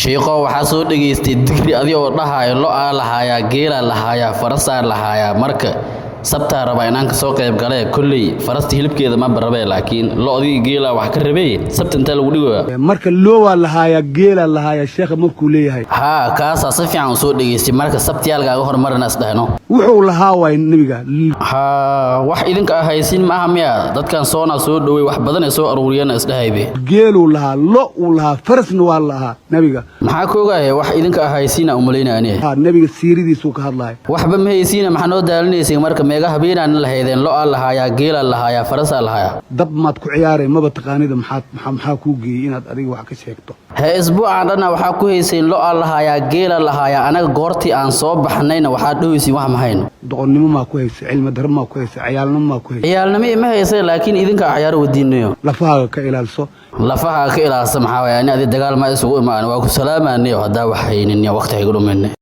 Shiiqo, waxaa soo dhegaystay digri adi oo dhahaayo lo-aa lahaayaa, geelaa lahaayaa, farasaa lahaayaa. Marka Sabtaa rabaa inaan kasoo qayb galee. Kolley farasta hilibkeeda maba rabee, laakiin lo-dii geelaa wax ka rabee. Sabta intee lagu dhigoya? Marka loowaa lahaayaa, geelaa lahaayaa, sheekha markuu leeyahay. Haa, kaasaa si fiican u soo dhegaystay. Marka Sabtiyaalkaaga hormarina isdhahno. Wuxuu lahaa waay nebiga. Haa, wax idinka ah haysiin ma aha miya? Dadkan soonaa soo dhowey, wax badan ay soo aruuriyana isdhahaybe. Geeluu lahaa, lo uu lahaa, farasna waa lahaa nebiga. Maxaa ka ogaaya? Wax idinka ah haysiina umalaynaya aniga. Haa, nebiga siiradiisuu ka hadlaaya. Waxba ma haysiina, maxaa noo daalinaysay? Marka meega habeenaan lahaydeen lo-aa lahaayaa, geelaa lahaayaa, farasaa lahaayaa. Dab maad ku ciyaaray? Maba taqaanida. Maxaad maxaa kuu geeyey inaad adiga wax ka sheegto? Hee, isbuucan dhanna waxaa ku haysayn lo-aa lahaayaa, geela lahaayaa. Anaga goortii aan soo baxnayna waxaa dhahaysiin wax ma hayno. Doqonnimo maa ku haysa? Cilmi darro maa ku haysa? Ciyaalnimo maa ku haysa? Ciyaalnimo ima haysay, laakiin idinka cayaaro wadiinayo. Lafahaaga ka ilaalso. Lafaha ka ilaalsa maxaa waaya? Ani adi dagaal ma isugu imaan. Waa ku salaamaaniyo haddaa wax haynin, waqti haygu dhumin.